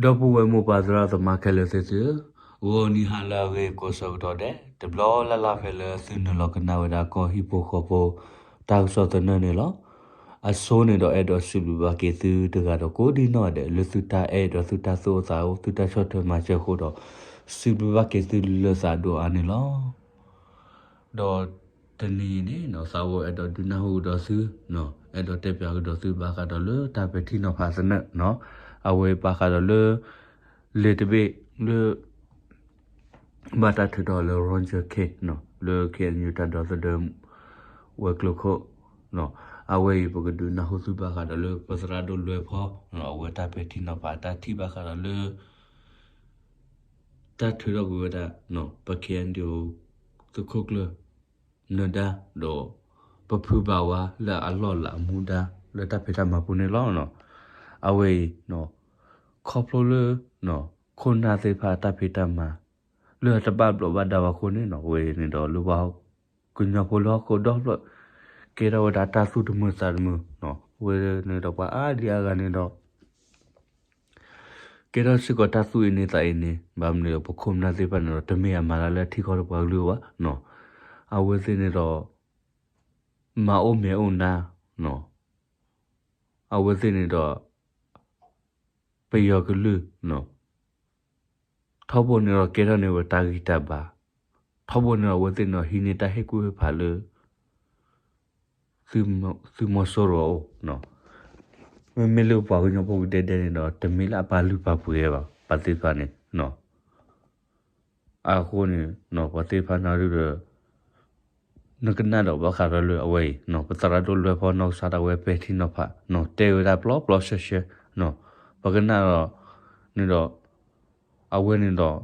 ဒီပုၢ်ဝဲၢ်မိၢ်ပၢ်သရၣ်သမါခဲလၢာ်သ့ၣ်သုဧၢ, ဂီၤနံၤဟါလၢအဂ့ၤကိးဆၢကတီၢ်ဒဲး တဘျီလၢ်လၢ်ဖဲလၢသုနုာ်လီၤကနၣ်ဝဲဒၣ်ကီၢ်ဟံၣ်ဖိဃီဖိ တၢ်ကစီၣ်သနၢၣ်န့ၣ်လီၤ. အဆိန့ၣ်ဒီးအဲၣ်ဒိးစံးဘျုးဘၣ်က့ၤသုတဂၤဒီးကိးဒံနီၢ်ဒဲး လၢသုတၢ်အဲၣ်ဒီးသုတၢ်သူၣ်အိၣ်သးအိၣ် သုတၢ်ဆီၣ်ထွဲမၤစၢၤအဃိဒီး စံးဘျုးဘၣ်က့ၤသုလၢသးဒိၣ်အါန့ၣ်လီၤ. ဒီးတနံၤအံၤန့ၣ်နီၤ သးဝဲအဲၣ်ဒိးဒုးနၢ်ဟူကဒီးသု, အဲၣ်ဒိးတဲပၠးကဒီးသုဘၣ်ဃးဒီးလၢတၢ်ပဲာ်ထံနီၤဖးသနၢၣ်နီၤ, အဝဲဘၣ်ဃးဒီးလၢ လံာ်တဘ့ၣ်လၢ ဘၣ်တၢ်ထုးထီၣ်လၢ Roger Khin နီၤ လၢ K N U တၢ်ဒီသဒၢ ဝဲၤကျိၤခိၣ်နီၤ, အဝဲအံၤပကဒုးနၢ်ဟူသုဘၣ်ဃးဒီးလၢပသရၣ်ဒိၣ်လွဲဖီ အဝဲတၢ်ပဲာ်ထံနီၤဖးတၢ်ထံၣ်ဘၣ်ဃးဒီးလၢ တၢ်ထုးထီၣ်ကွံာ်ဝဲဒၣ် ပ K N D O သုးခိၣ်ကျၢၢ် နၢၤဒါ ဒီး ပဖုဘၣ်ဝါလၢအလီၢ်လၢအမူဒါ လၢတၢ်ဖံးတၢ်မၤပူၤန့ၣ်လီၤ. အဝဲအံၤ ခီဖျိလၢ ခိၣ်နၢ်သ့ၣ်တဖၣ်အတၢ်ဖံးတၢ်မၤ လၢအတဘၣ်ဘျီးဘၣ်ဒါဘၣ်အဃိန့ၣ်နီၤ အဝဲန့ၣ်ဒီးလၢပှၤကညီဖိလၢဟီၣ်ခိၣ်ဒီဖျၢၣ် ကဲထီၣ်ဝဲဒၣ်တၢ်သူၣ်တမုာ်သးတမုာ်နီၤ, အဝဲန့ၣ်ဒီးပှၤအါဒံအါဂၤန့ၣ်ဒီး ကဲထီၣ်စ့ၢ်ကီးတၢ်သူၣ်အ့န့သးအ့န့ၣ် ဘၣ်မနုၤဒီး ပခိၣ်ပနၢ်သ့ၣ်တဖၣ်န့ၣ်ဒီး တမ့ၢ်အမၤတၢ်လၢအထံကီၢ်ဒီးပှၤကလုာ်ဘၣ်နီၤ, အဝဲသ့ၣ်န့ၣ်ဒီး မၤအိၣ်မဲာ်အိၣ်နါနီၤ, အဝဲသ့ၣ်န့ၣ်ဒီး ပယီၤကလုာ်နီၤ, ထီဘိန့ၣ်ဒီးကဲထီၣ်န့ၢ်ဝဲတၢ်ဂံၢ်တၢ်ဘါ, ထီဘိန့ၣ်ဒီးအဝဲသ့ၣ်န့ၣ်ဒီးဟံးန့ၢ်တၢ်ဟ့ၣ်ကူၣ်ဟ့ၣ်ဖးလၢ သုးမီၤစိရိၤအအိၣ်နီၤ, မ့မ့ၢ်လၢပှၤကညီဖိကဒဲကဒဲန့ၣ်ဒီး တမ့ၢ်လၢအပာ်လုၢ်ပာ်ပှ့ၤဘၣ် ပှၤသ့ၣ်တဖၣ်န့ၣ်နီၤ, အဃိန့ၣ် ပှၤသ့ၣ်တဖၣ်နီၤဒုဒီး နကနၣ်ဒီးဘၣ်ဃးဒီးလၢအဝဲအံၤနီၤ ပသရၣ်ဒိၣ်လွဲဖီနီၢ်ကစၢ်ဒၣ်ဝဲပဲာ်ထံနီၤဖးနီၤ တဲဝဲဒၣ်ပျီပျီဆှဲဆှဲနီၤ, ပကနၣ်ဒီးန့ၣ်ဒီး အဝဲန့ၣ်ဒီး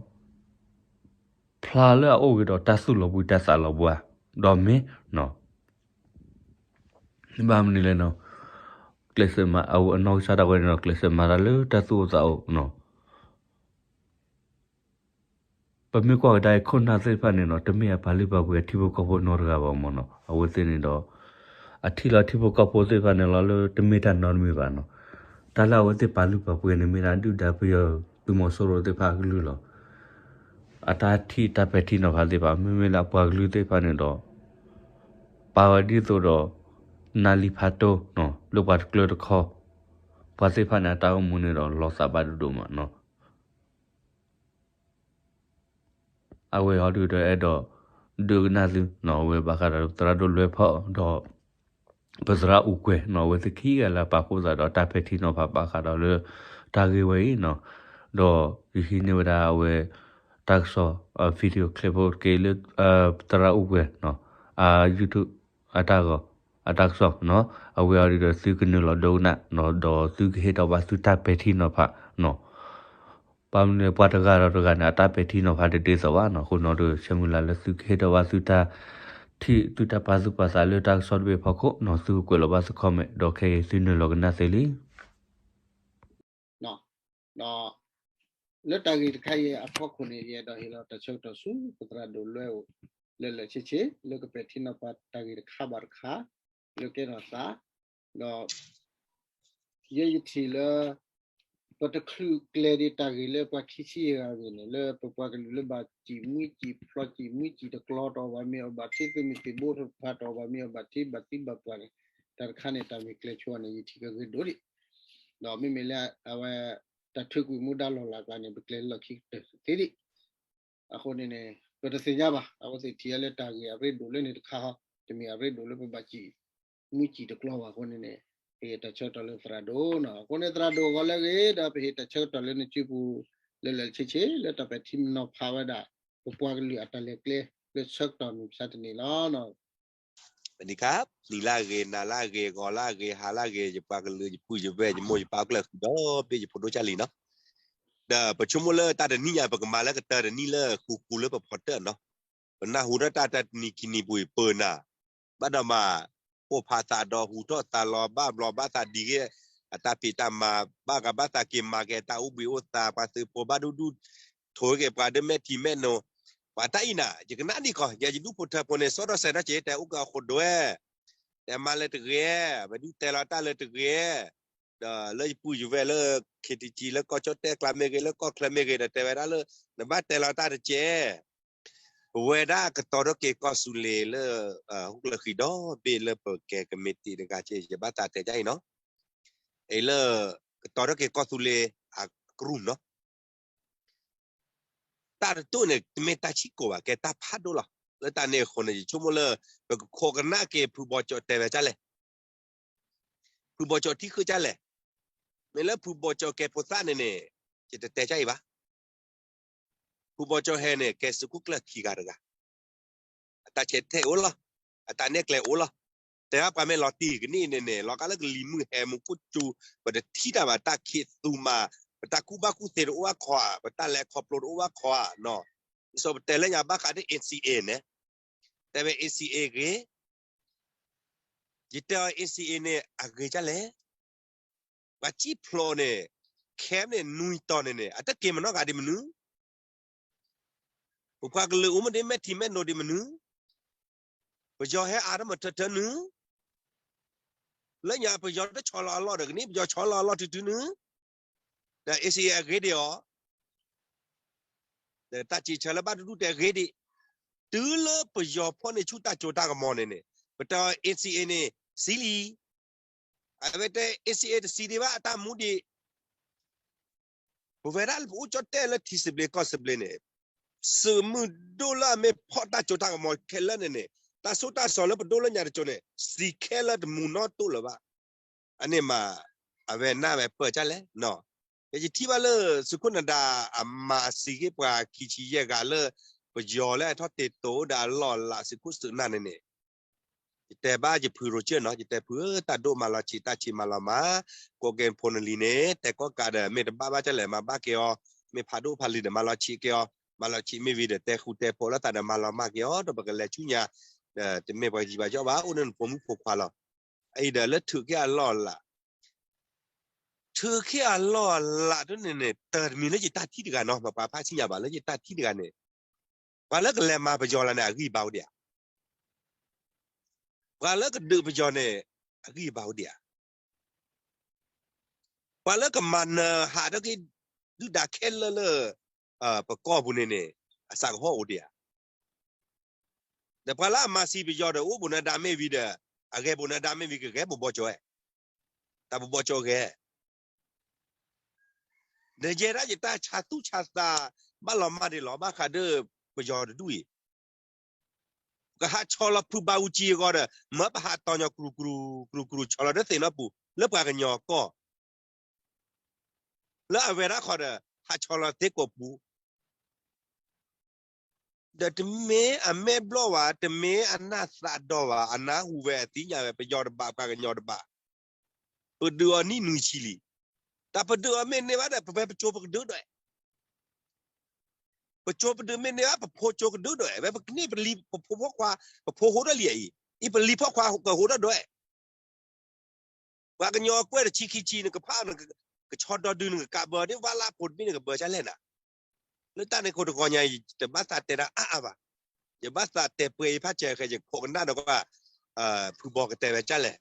ဖျါလၢအအိၣ်က့ၤဒီးတၢ်သူၣ်လီၤဘှံးတၢ်သးလီၤဘှါ ဒီးမ့ၢ်နီၤ ဘၣ်မနုၤလဲၣ်နီၤ, ကျဲးစၢးမၤ အနီၢ်ကစၢ်ဒၣ်ဝဲန့ၣ်ဒီး ကျဲးစၢးမၤတၢ်လၢတၢ်သူၣ်အိၣ်သးအိၣ်နီၤ, ပမ့ၢ်ကွၢ်ကဒါအံၤ ခိၣ်နၢ်သ့ၣ်တဖၣ်န့ၣ်နီၤ တမ့ၢ်အပာ်လုၢ်ပာ်ပှ့ၤအထံဖိကီၢ်ဖိနီတဂၤဘၣ်မ့ၢ်နီၤ, အဝဲသ့ၣ်န့ၣ်ဒီး အထံၣ်လီၤထံဖိကီၢ်ဖိသ့ၣ်တဖၣ်န့ၣ်လီၤလၢတမ့ၢ်တၢ်နီတမံၤဘၣ်နီၤ, တၢ်လၢအဝဲသ့ၣ်ပာ်လုၢ်ပာ်ပှ့ၤန့ၣ် မ့ၢ်ဒၣ်ဒုၣ်ဒါပယီၤသုးမီၤစိရိၤသ့ၣ်တဖၣ်အကလုၢ်လီၤ, အတၢ်ထံၣ်တၢ်ပဲာ်ထံနီၤဖးသ့ၣ်တဖၣ် မ့မ့ၢ်လၢအပှၤကလုာ်သ့ၣ်တဖၣ်န့ၣ်ဒီး ပာ်ဝဲဒ်သိးဒီး နါလံဖးတိၢ်နီၤ လၢပှၤတကျၢၤတခီ, ပှၤသ့ၣ်တဖၣ်န့ၣ် အတၢ်အိၣ်မူန့ၣ်ဒီးလီၤသးဘၣ်ဒိၣ်ဒိၣ်မးနီၤ, အဝဲအံၤဟီဒုဒီးအဲၣ်ဒိး ဒုးကနၣ်သုနီၤ အဝဲဘၣ်ဃးဒီးပသရၣ်ဒိၣ်လွဲဖီဒီး ပသရၣ်အူကွဲၤနီၤ အဝဲသ့ၣ်ခံဂၤလၢအပာ်ဖှိၣ်သးဒီးတၢ်ပဲာ်ထံနီၤဖးဘၣ်ဃးဒီးလၢ တၢ်ဂ့ၢ်ဝဲအံၤနီၤ, ဒီးယဟံးန့ၢ်ဝဲဒၣ်အဝဲ တၢ်ကစီၣ် video clip ဖိတက့ၢ်လၢ သရၣ်အူကွဲၤနီၤ အ YouTube အတၢ်ဂီၤ အတၢ်ကစီၣ်နီၤ, အဝဲအံၤဒီးသုကနုာ်လီၤဒိကနၣ်နီၤ ဒီးသုကဟ့ၣ်ထီၣ်ဘၣ်သုတၢ်ပဲာ်ထံနီၤဖးနီၤ ဘၣ်မနုၤလဲၣ် ပှၤတဂၤဒီးတဂၤန့ၣ် အတၢ်ပဲာ်ထံနီၤဖးတဒ်သိးဘၣ်နီၤ, အဃိနီၤဒီး ဆၢမုၢ်လၢ်လၢသုကဟ့ၣ်ထီၣ်ဘၣ်သုတၢ်ထံၣ် သုတၢ်ပာ်သူၣ်ပာ်သးလၢတၢ်ကစီၣ်တဘ့ၣ်အဖီခိၣ်နီၤ, သုကကွဲးလီၤဘၣ်သု comment ဒီးခဲအံၤသုနုာ်လီၤကနၣ်သ့လံ. လၢတၢ်ဂ့ၢ်တခါအံၤအဖီခိၣ်န့ၣ် ယအဲၣ်ဒိးဟ့ၣ်လီၤတၢ်ဆၢကတီၢ်ဆူ ပသရၣ်ဒိၣ်လွဲအိၣ် လၢလၢာ်ဆ့ဆ့ လၢကပဲာ်ထံနီၤဖးတၢ်ဂ့ၢ်တခါဘၣ်တခါ လၢကဲထီၣ်သး ဒီး ယဲယထံၣ်လၢ ပတချုးကျဲၤဒံးတၢ်ဂ့ၢ်လၢပှၤခံဆံယဲၢ်ဂၤအဂ့ၢ်န့ၣ် လၢပပှၤကလုာ်လၢဘၣ်စံၣ်မှံစံၣ် ဖျီစံၣ်မှံစံၣ်တကျီ တအီၣ်ဘၣ်မ့ၤအီၣ်ဘၣ်ထံ သုးမုၢ်သံၣ်ဘိတဖၣ် တအီၣ်ဘၣ်မ့ၤအီၣ်ဘၣ်ထံ ဘၣ်သံဘၣ်ပှၢ်န့ၣ် တၢ်တခါန့ၣ် တၢ်ဂ့ၢ်ကျဲၤဆိန့ၣ် ယထံၣ်ကဂ့ၤဒိၣ်ဒံး ဒီးမ့မ့ၢ်လၢအဝဲ တၢ်ထုးကွံာ်မူဒါလီၢ်လၢ်ကျါန့ၣ် ပကျဲၤလၢလီၢ်ခံကတၢၢ်သ့ဒံး အဃိန့ၣ်န့ၣ် ပတသ့ၣ်ညါဘၣ် အဝဲသ့ၣ်ထံၣ်အီၤလၢတၢ်ဂ့ၢ်အရ့ဒိၣ်လၢန့ၣ်တခါဟီ တမ့ၢ်အရ့ဒိၣ်လၢပဘၣ်စံၣ်မှံစံၣ်တကျီဘၣ်အဃိန့ၣ်န့ၣ် ပဟ့ၣ်တၢ်ဆၢကတီၢ်လၢသရၣ်ဒိၣ်နီၤ အဃိန့ၣ်သရၣ်ဒိၣ်အဂီၢ်လၢအဂ့ၤ ဒီးပဟ့ၣ်တၢ်ဆၢကတီၢ်လၢနစုပူၤ လၢလၢာ်ဆ့ဆ့ လၢတၢ်ပဲာ်ထံနီၤဖးဝဲဒၣ် ပပှၤကလုာ်အတၢ်လဲၤကျဲ လၢဆၢကတီၢ်မုၢ်မဆါတနံၤလီၤ. နံၤလၢအဂ့ၤ နၤလၢအဂ့ၤ ဂီၤလၢအဂ့ၤ ဟါလၢအဂ့ၤ ယပှၤကလုာ် ယပုၢ်ယဝဲၢ် ယမိၢ်ယပၢ် ကျၢၢ်ဃံဒီဘ့ၣ် ယဖိဒိၣ်ကၢ်လံၤနီၤ ဒီးပဆိကမိၣ်လၢတၢ်တနံၣ်ညါ ပကမၤလၢကတၢၢ်တနံၣ်လၢဃူဃူလၢပဖီတၢၣ်နီၤ ပနၢ်ဟူထီၣ်တၢ်တနံၤခံနံၤပူၤအံၤပၢၤနၤ ဘၣ်ဒီးမၤ ပိာ်ဖးသးဒီးဟူထီၣ်သးလီၤ ဘၣ်ဘျီဘၣ်သးဒံးက့ၤ အတၢ်ဖံးတၢ်မၤ ဘၣ်ကဘၣ်သးက့ၤမၤက့ၤတၢ်အိၣ်ဘှံးအိၣ်သါ ပှၤသုးဖိဘၣ်ဒူဒူ ထိၣ်က့ၤပှၤဒၢမဲာ်ထံမဲာ်နိ ပှၤတၢ်အံၤနၤ ယကနၣ်ဒံးကီး ယဲယဒူၣ်ဖိထၢဖိန့ၣ် စီၣ်ထီၣ်စဲးထီၣ်က့ၤ တဲအိၣ်က့ၤအဃိဒွဲ တဲမၤလၢတဂ့ၤ ပဒုးတဲလီၤတၢ်လၢတဂ့ၤ ဒီးလၢယပုၢ်ယဝဲၢ်လၢ ခ့တကံ လၢကီၢ်ကၠီၣ်တဲၣ်ကျါမ့ၢ်ဂ့ၤ လၢကီၢ်ချၢမ့ၢ်ဂ့ၤဒီး တဲဝဲဒၣ်လၢ နဘၣ်တဲလီၤတၢ်တက့ၢ်. ပဝဲဒၣ်ကတီၤထီၣ်က့ၤကီၢ်သူလ့ၤလၢ ဟူကျၢၤဃံဒီဘ့ၣ်လၢပကဲကမံးတံာ်တဂၤက့ ယဘၣ်သးတဲဒ်အံၤနီၤ. အံၤလၢ ကတီၤထီၣ်က့ၤကီၢ်သူလ့ၤအကရူၢ်နီၤ တၢ်တတိၢ်န့ၣ် တမ့ၢ်တၢ်ဆံးကိာ်ဘၣ် ကဲတၢ်ဖးဒိၣ်လီၤ. လၢတၢ်န့ၣ်အဃိန့ၣ် ယဆိကမိၣ်လၢ ပကခိးကနၣ်က့ၤဖုဘီကၠီတဲဝဲဒ်လဲၣ်, ဖုဘီကၠီထံၣ်ဃုာ်ဒ်လဲၣ်. မ့ၢ်လၢဖုဘီကၠီကဲဖိသၣ်န့ၣ်န့ၣ် ယတတဲဒ်အံၤဘၣ်. ဖုဘီကၠီဟဲန့ၣ် ကဲသုးခိၣ်ကျၢၢ်ခံဂၤတဂၤ အတၢ်ဆဲးထဲအိၣ်လီၤ, အတၢ်နဲၣ်ကျဲအိၣ်လီၤ. တဲဘၣ်ပှၤမ့ၢ်လီၤတံၢ်ကနံၣ်န့ၣ်န့ၣ် လီၤကါလၢကလံၤမုၢ်ဟဲမူခိၣ်စူၤ ပတထံၣ်တၢ်ဘၣ် တၢ်ခံးသူမး, ပတၢ်ကူၣ်ဘၣ်ကူၣ်သ့တအိၣ်ဘၣ်ခီဧါ, ပတၢ်လဲၤခီဖျိတအိၣ်ဘၣ်ခီဧါနီၤ. ဒ်သိးပတဲလၢညါဘၣ်ဃးဒီး NCA န့ၣ်, တဲဝဲ NCA ဂ့ၤ, ယတဲအီၤ NCA န့ၣ် အဂ့ၤဒ်လဲၣ်. ပှၤစံၣ်ဖျိးန့ၣ် camp န့ၣ် နွံတီၤန့ၣ်န့ၣ် အတက့ၤမနီၢ်ဂၤဒ်မနုၤ ပပှၤကလုာ်အိၣ်မ့ၢ်ဒ်မဲာ်ထံမဲာ်နိဒ်မနုၤ, ပယီၤဟဲအါထီၣ်မ့ၢ်ထၢထၢနုၤ, လၢညါပယီၤတဆီလီၤအလီၢ်ဒီးကနံၣ် ပယီၤဆီလီၤအလီၢ်တုၤတုၤနုၤ, ဒီး NCA အဂ့ၤဒံးအီၤ, ဒီးတၢ်စံးဆၢလၢဘၣ်တဒူၣ်တဲဂ့ၤဒံး, တုၤလၢပယီၤဖီၣ်န့ၢ်ဆူၣ်တၢ်စိတၢ်ကမီၤန့ၣ်န့ၣ် ပတဲ NCA န့ၣ် စံလံ အဝဲတဲ NCA တစံဒံးဘၣ် အတၢ်မူဒံး, ပဝဲဒၣ်လၢပအိၣ်ကၠီၣ်တဲၣ်လၢထံသဘျ့ကီၢ်သဘျ့န့ၣ်, သုးမုၢ်ဒိၣ်လၢအမ့ၢ်ဖီၣ်တၢ်စိတၢ်ကမီၤခဲလၢာ်န့ၣ်န့ၣ်, တၢ်ဆိၣ်တၢ်စီၤလၢပဒိၣ်လၢညါတစိၤန့ၣ် စံးခဲလၢာ်တမူနီတတိၢ်လၢၤဘၣ်. အန့ၣ်မး အဝဲနၢ်ဝဲပၢၢ်ဒ်လဲၣ်, ယထံၣ်ဘၣ်လၢသုးခိၣ်နၤဒါ အမၤစံးက့ၤပှၤခံဆံယဲၢ်ဂၤလၢ ပယီၤလၢအထီၣ်တ့တိၤဒီးအလီၢ်အလးသုးခိၣ်သုးနၢ်န့ၣ်န့ၣ်, ယတဲဘၣ်ယဖုရိကၢၢ်နီၤ, ယတဲဖုဧၢ တၢ်ဒိၣ်မၤလီၤဆံး တၢ်ဆံးမၤလီၤမး, ကိးက့ၤဖိနလံၤန့ၣ် တဲကီၢ်ကးဒီး မ့ၢ်တဘၣ်ဘၣ်ဒ်လဲၣ် မၤဘၣ်က့ၤအီၤ, မ့ၢ်ဖးဒိၣ်ဖးလံၤဒီး မၤလီၤဆံးက့ၤအီၤ, မၤလီၤဆံးမ့ၢ်ဝံၤဒီး တဲဃူတဲဖိးလိာ်သးဒီး မၤလီၤမၢ်က့ၤအီၤ ဒီးပကလဲၤဆူညါ, တမ့ၢ်ပှၤကယံာ်ပှၤယီၣ်ဘၣ် အိၣ်န့ၣ်နဖိမုၣ်ဖိခွါလီၤ. အအံၤဒီးလၢထုးက့ၤအလီၢ်အလး ထုးက့ၤအလီၢ်အလးဒ်န့ၣ်န့ၣ် တၢ်တမံၤလၢယတၢ်ထံၣ်တဂၤနီၤ, မ့ၢ်ပှၤဖးဆံညါဘၣ်လၢယတၢ်ထံၣ်တဂၤန့ၣ်, ပှၤလၢကလဲၤမၤပယီၤလၢန့ၣ် အဂံၢ်အဘါအိၣ်ဒံးဧါ, ပှၤလၢကဒုးပယီၤန့ၣ် အဂံၢ်အဘါအိၣ်ဒံးဧါ, ပှၤလၢကမၤနၢၤဟးထီၣ်က့ၤ ဒုၣ်ဒါခဲလၢာ်လၢ ပကီၢ်ပူၤန့ၣ်န့ၣ် အစးကဟီၣ်အိၣ်ဒံးဧါ. ဒီးပှၤလၢအမၤစံးပယီၤဒီး အိၣ်ဘိးနၤဒါမ့ၢ်ဝံၤဒီး အဂဲၤဘိးနၤဒါမ့ၢ်ဝံၤ ကဂဲၤဘိးဘီကၠီဝဲ, တၢ်ဘိးဘီကၠီဂဲၤ, ဒီးယဲဒၣ်ယတၢ်ဆါသူၣ်ဆါသး ဘၣ်လီၤမၢ်ဒံးလီၤ ဘၣ်ဃးဒီးပယီၤတဒူၣ်အံၤ ကဟးဆီလီၤဖုဘးအူကၠံအဂီၢ်ဒီး မၢပဟးတီၤညီၤ ကြူကြူ ကြူကြူ ဆီလီၤဒီးသ့ၣ်နီၣ်ပူၤ လၢပှၤကညီကီၢ်, လၢအဝဲဒၣ်ခီဒီး ဟးဆီလီၤသ့ကိးပူၤ, ဒီးတမ့ၢ်အမဲာ်ဘျီၣ်ဘၣ်, တမ့ၢ်အနၢ်သးဒီဘၣ်, အနၢ်ဟူဝဲအသ့ၣ်ညါဝဲ ပယီၤတဘး ပှၤကညီတဘး, ပဒုးအီၤနံၣ်နွံဆံလံ. တၢ်ပဒုးအီၤမ့ၢ်န့ၢ်ဘၣ်ဒီး ပဝဲပကၠိပကဒုးဒွဲၣ် ပကၠိပဒုးမ့ၢ်န့ၢ်ဘၣ် ပဖိကၠိကဒုးဒွဲၣ်, ဝဲပကန့ၢ်ပလံၤ ပဖိဖီၣ်ခွါ, ပဖိဟိထီၣ်လံအံၤ, အံၤပလံၤဖီၣ်ခွါကဟိထီၣ်ဒွဲၣ်, ပှၤကညီအကွဲၢ်တဆံခံဆံ နကဖး ကဆီဒီဒု နကကးဘၢဒ်ဝဲလၢဖိတဘ့ၣ် နကဘၢဒ်လဲၣ်နၤ. လၢတၢ်န့ၣ်ခိၣ်တဂီၤညါအံၤ တဘၣ်သးတဲဒၣ်အါအါဘၣ်, ယဘၣ်သးတဲပှဲၤယဖးစၢၤဃဲ ယခိးကနၣ်ဒီးကွၢ် ဖုဘီကတဲဝဲဒ်လဲၣ်.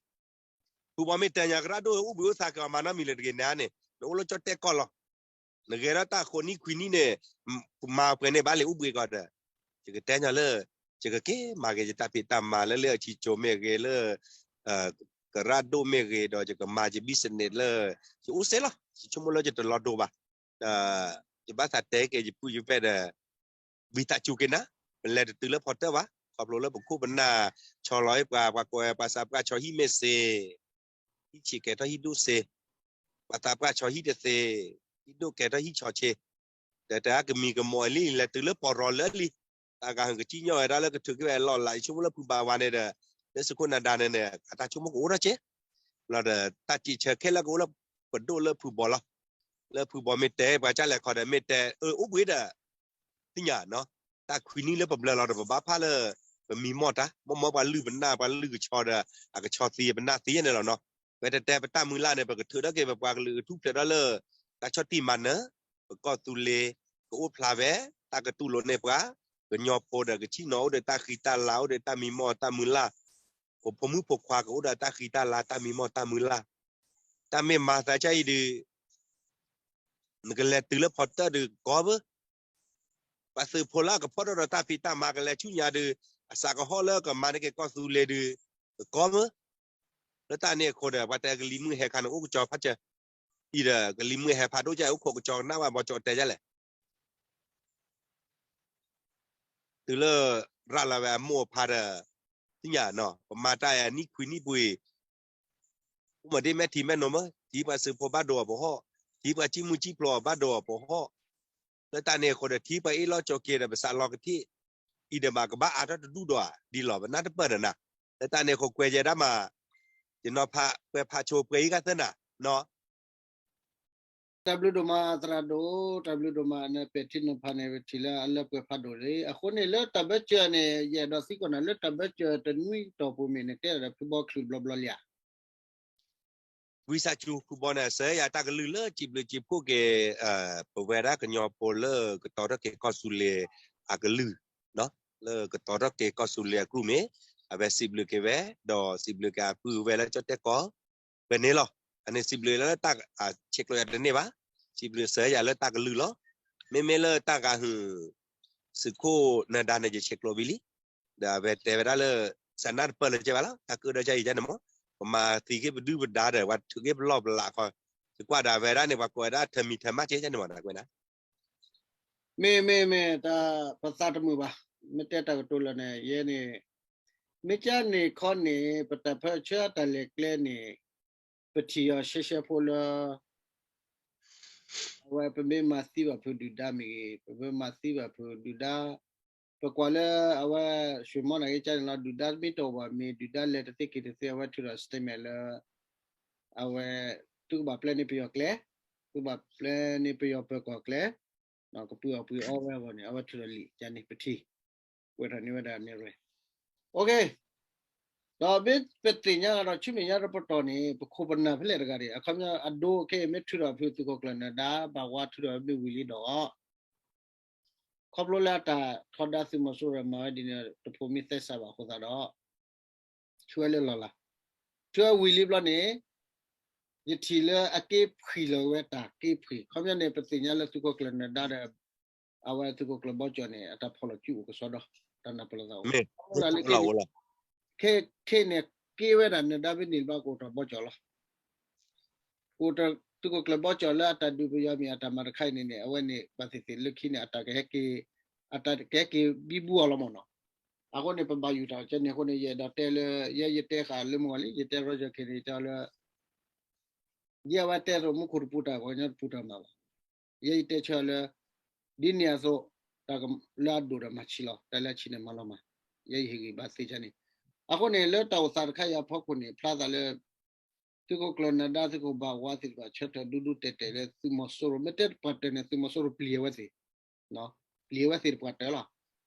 ဖုဘီမ့ၢ်တဲညါ ကရၢဒိၣ်အိၣ်ဘှံးအိၣ်သါက့ၤအီၤ မၤနီတမံၤလၢၤတဂ့ၤန့ၣ်န့ၣ် နအိၣ်လၢကၠီၣ်တဲၣ်ကီၢ်လီၤ. နဂဲၤထီၣ်တၢ်ဃိးနံၣ်ခွံနံၣ်န့ၣ် မၤပှဲၤန့ၢ်ဘၣ်လံ အိၣ်ဘှံးကီးဒီး ယကတဲညီလၢ ယကက့ၤမၤက့ၤယတၢ်ဖံးတၢ်မၤလၢလၢအဆံးကိၤမ့ၢ်ဂ့ၤ လၢ ကရၢဒိၣ်မ့ၢ်ဂ့ၤဒီး ယကမၤယ business လၢ ယအိၣ်စ့လီၤ ယဆိကမိၣ်လၢယတလီၤဒိဘၣ်. ဒီး ယဘၣ်သးတဲက့ၤယပုၢ်ယဝဲၢ်ဒီး ဝံသးစူၤက့ၤနၤ, ပလဲၤတတုၤလၢဖီတၢၣ်ဘၣ်, ခီဖျိလၢပခိၣ်ပနၢ် ဆီလီၤပှၤ ပှၤကိးဝဲပှၤသးပှၢ်ဆီဟံၣ်မ့ၢ်စ့ ဟံၣ်ဆံးကဲထီၣ်ဟံၣ်ဒိၣ်စ့, ပှၤသးပှၢ်ဆီဟံၣ်တသ့, ဟံၣ်ဒိၣ်ကဲထီၣ်ဟံၣ်ဆီဆ့, ဒီးတဂၤကမံၤကမီၤလံ လဲၤတုၤလၢပီၢ်ရီလၢလံ, တၢ်ဂၤဟၢ်ကစံၣ်ညီၣ်ဝဲဒၣ်လၢကထုးက့ၤဝဲအလီၢ်အလၤ ယဆိကမိၣ်လၢဖုဘးဝဲန့ၣ်ဒီး လၢသုးခိၣ်နၤဒါန့ၣ်န့ၣ် အတၢ်ဆိကမိၣ်ကအိၣ်ထီၣ်က့ၤ, လီၤဒီး တၢ်စံးဆၢခဲလၢာ်ကအိၣ်လၢပဒိၣ်လၢဖုဘီလီၤ. လၢဖုဘီမ့ၢ်တဲပှၤကၢ်လဲၣ်ခီဒီး မ့ၢ်တဲအၢအိၣ်ဘှံးဒီး သ့ၣ်ညါနီၤ, တၢ်ခွံနံၣ်လၢပဘျၢလီၤဒီး ပဘၣ်ဖးလၢ ပမံမီၢ်တၢ် မ့ၢ်မ့ၢ်ပှၤလုၢ်ပနၢ် ပှၤလုၢ်ကဆီဒီး အကဆီသံပနၢ်သံန့ၣ်လီၤနီၤ. ဝဲတတဲပတၢ်မုၢ်လၢ်န့ၣ် ပကထုးထီၣ်က့ၤ ပပှၤကလုာ်ကထူၣ်ဖျဲးထီၣ်လၢ တၢ်ဆီၣ်တံၢ်မၤနၢၤ ပကီၢ်သူလ့ၤ ကအိၣ်ဖျါဝဲ တၢ်ကတူၢ်လိာ်န့ၢ်ပှၤ ကညီဖိဒီးကဆ့ၣ်နီၤအိၣ်ဒီးတၢ်ဃံတၢ်လၤ အိၣ်ဒီးတၢ်မံမီၢ်တၢ်မုၢ်လၢ်, ပဖိမုၣ်ဖိခွါကအိၣ်ဒီးတၢ်ဃံတၢ်လၤ တၢ်မံမီၢ်တၢ်မုၢ်လၢ်, တၢ်မ့ၢ်မၤသးဒ်အံၤဒီး နကလဲၤတုၤလၢဖီတၢၣ်ဒီးကီမၢ်, ပှၤသုးဖိလၢအကဖီၣ်ထီၣ်ဒီးတၢ်ဖံးတၢ်မၤကလဲၤဆူညါဒီး အစးကဟီၣ်လၢကမၤန့ၢ်က့ၤကီၢ်သူလ့ၤဒီး ကီမၢ်. လၢတၢ်န့ၣ်အဃိဒီး ပှၤတဲကလံၤမုၢ်ဟဲခါန့ၣ်အိၣ်ကစီၤဖးစၢၤ, အံၤဒီးကလံၤမုၢ်ဟဲဖးဒိၣ်ကအိၣ်ခိးကစီၤကနၣ်ဝဲဘီကၠီတဲဒ်လဲၣ် တုၤလၢရၤလီၤဝဲအမိၢ်အဖါဒီး သ့ၣ်ညါနီၤ ပမၤတၢ်အနံၣ်ခွံနံၣ်ပူၤအံၤ အိၣ်မးဒ်မဲာ်ထံမဲာ်နိမၢ်, ထံပှၤသုးဖိဘၣ်ဒိအီၤပဟီၣ်, ထံပှၤစံၣ်မုၢ်စံၣ်ဖျိးအီၤဘၣ်ဒိအီၤပဟီၣ်, လၢတၢ်န့ၣ်အဃိဒီး ထံပှၤအ့ၣ်လိာ်ဆိးက့ဒီးပစးလီၤကထံၣ်, အံၤဒီးမးကဘၣ်အါထီၣ်တဒူၣ်ဒီးဧါ ဒ်လီၤ ပနၢ်တပၢၢ်ဒီးနၤ, လၢတၢ်န့ၣ်အဃိကွဲးယဲဒၣ်မး, ယနီၤဖးကွဲးဖးဆိပှဲၤအံၤဂၤသၢနၤနီၤ တၢ်ဘျုးဒိၣ်မးသရၣ်ဒိၣ်, တၢ်ဘျုးဒိၣ်မးနပဲာ်ထံနီၤဖးန့ၣ် ပထံၣ်လၢအလၢပှဲၤဖးဒိၣ်လံ. အဃိန့ၣ်လၢတၢ်ဘၢၣ်စၢၤန့ၣ် ယအဲၣ်ဒိးသံကွၢ်နၤလၢတၢ်ဘၢၣ်စၢၤတနွံတီၢ်ပူၤမ့ၢ်နကဲဒီးဖုဘီချုးဘျီဘျီလံဧါ. ဝံသးစူၤဖုဘီန့ၣ် စၢၤယၤတၢ်ကလုၢ်လၢစံးဘျုးစံးဖှိၣ်က့ၤ ပဝဲဒၣ်ကညီဖိလၢကတီၤထီၣ်က့ၤကီၢ်သူလ့ၤအကလုၢ်, လၢကတီၤထီၣ်က့ၤကီၢ်သူလ့ၤအကလုၢ်မ့ၢ် အဝဲစံးဘျုးက့ၤဝဲ, ဒီးစံးဘျုးက့ၤအပုၢ်ဝဲၢ်လၢကၠီၣ်တဲၣ်ကီၢ် ဝဲန့ၣ်လီၤ. အန့ၣ်စံးဘျုးလၢတၢ်ဆဲးကျိးယၤတန့ၢ်ဘၣ်, စံးဘျုးစၢၤယၤလၢတၢ်ကလုၢ်လီၤ. မ့မ့ၢ်လၢတၢ်ဂၤဟုၣ် သုးခိၣ်နၢၤဒါန့ၣ် ယဆဲးကျိးဝံၤလံ, ဒီးအဝဲတဲဝဲဒၣ်လၢ စးနၢ်တပၢၢ်လၢကဲဘၣ်လီၤ တၢ်ကၢၣ်ဒၢကဲအံၤန့ၣ်မး, ပမၤသံက့ၤပဒုၣ်ပဒါဒီး ပှၤထုးက့ၤပလီၢ်ပလးခီ, ယကွၢ်ဒၣ်ဝဲဒၣ်န့ၣ် ပှၤကိးဝဲဒၣ်ထၢမံၤထၢမးကဲန့ၣ်မး တၢ်ကွဲးနၤ မ့ၢ်မ့ၢ်မ့ၢ် တၢ်ပသးတမုာ်ဘၣ်, မ့ၢ်တဲတၢ်ကတိၤလၢာ်န့ၣ် ယဲန့ၣ် မ့ၢ်ကၢ်န့ၣ်ခီန့ၣ် ပတၢ်ပၢၢ်ဆၢအတၢ်လဲၤကျဲန့ၣ် ပထံၣ်အီၤရှဲရှဲဖိလၢ အဝဲပမ့ၢ်မၤသံဘၣ်ဖုးဒုၣ်ဒါမ့ၢ်ဂ့ၤ, ပမ့ၢ်မၤသံဘၣ်ဖုးဒုၣ်ဒါ, ပကွၢ်လၢအဝဲ ရွှေမောင်း န့ၣ်က့ၤကၢ်န့ၣ်လီၤ ဒုၣ်ဒါမ့ၢ်တအိၣ်ဘၣ်မ့ၢ် ဒုၣ်ဒါလဲၤတသ့က့ၤတသ့ အဝဲထုးဒီး statement လၢ အဝဲ သုကဘၣ်ပျဲန့ၢ်ပယီၤကျဲ, သုကဘၣ်ပျဲန့ၢ်ပယီၤပၢၤကီၢ်ကျဲ, ကပှ့ၤအီၣ်ပှ့ၤအီဝဲအဂီၢ်န့ၣ် အဝဲထုးဒီးလံာ်ကန့ၣ် ပထံၣ်, ကွဲးထီၣ်န့ၢ်ဝဲဒၣ်န့ၣ်ရဲၣ်, ဒီးမ့ၢ်ပသ့ၣ်ညါဒီးဆူမဲာ်ညါတပတီၢ်န့ၣ် ပခိၣ်ပနၢ်ဖဲလဲၣ်တဂၤဒံး အခီပညီအဒိခဲအံၤမ့ၢ်ထုးထီၣ်ဖုးသုးခိၣ်ကျၢၢ်နၢၤဒါ ဘၣ်ဝါထုးထီၣ်မ့ၢ်ဝံၤလံဒီး ခီဖျိလၢအတၢ်ထီဒါသုးမီၤစိရိၤမၤဝဲဒ်န့ၣ် တဖိးမံသဲစးဘၣ်အဃိသတးဒီး ထုးဝဲလၢလီၢ်လၤ, ထုးဝဲဝံၤလံဘျီန့ၣ် ယထံၣ်လၢအက့ဖှံလီၤဝဲတၢ်က့ဖှံ, ခီပညီန့ၣ် ပသ့ၣ်ညါလၢသုးခိၣ်ကျၢၢ်နၢၤဒါဒီး အဝဲသုးခိၣ်ကျၢၢ်ဘီကၠီၣ်န့ၣ် အတၢ်ဖီၣ်လီၤစုအိၣ်ကစီဒီ တၢ်နၢ်ပၢၢ်လိာ်သးအိၣ်, လၢ ခဲန့ၣ်က့ဝဲဒၣ်နၢၤဒါဖဲန့ၣ်ဘၣ်ကအိၣ်ထီၣ်ဘီကၠီၣ်လီၤ, ကအိၣ်ထီၣ်သုးခိၣ်ကျၢၢ်ဘီကၠီၣ်လၢအတၢ်ဒုးပယီၤမ့ၢ်အတၢ်မၤတခါအံၤန့ၣ်န့ၣ် အဝဲန့ၣ်ဘၣ်သ့ၣ်သ့ၣ်လၢခံန့ၣ် အတၢ်ကဟဲက့ၤ, အတၢ်ကဟဲက့ၤဘံဘူအီၤလီၤမ့ၢ်နီၤ, အဃိန့ၣ် ပဘၣ်ယူၤတၢ်ကဲန့ၣ်အဃိန့ၣ် ယအဲၣ်ဒိးတဲလၢ ယဲယတဲဃာ်လၢမုၢ်ဂီၤလံ ယတဲ Roger Kennedy တဲလၢ ယဲအဝဲတဲသိးမူခိၣ်တပူၤတၢ် ပှၤကညီတပူၤတၢ်မၤဘၣ်, ယဲယတဲဆၢလၢ ဒ်န့ၣ်အသိး တၢ်လၢအဒိၣ်ဒီးမၤဆံးလီၤ တၢ်လၢအဆံးန့ၣ်မၤလီၤမး, ယဲယဟ့ၣ်ဂံၢ်ဘါသ့ကန့ၣ်, အဃိန့ၣ် လၢတၢ်အိၣ်သးတခါအံၤအဖီခိၣ်န့ၣ် ဖျါသးလၢ သုးခိၣ်ကျၢၢ်နၢၤဒါ သုးခိၣ်ဘၣ်ဝါသ့ၣ်တဖၣ် ဆၢထၢၣ်ဒူဒူတဲာ်တဲာ်လၢသုးမီၤစိရိၤ မ့ၢ်တဲပှၤတၢၢ်န့ၣ် သုးမီၤစိရိၤပျံၤအဝဲသ့ၣ် ပျံၤအဝဲသ့ၣ်တပှၤတၢၢ်လီၤ.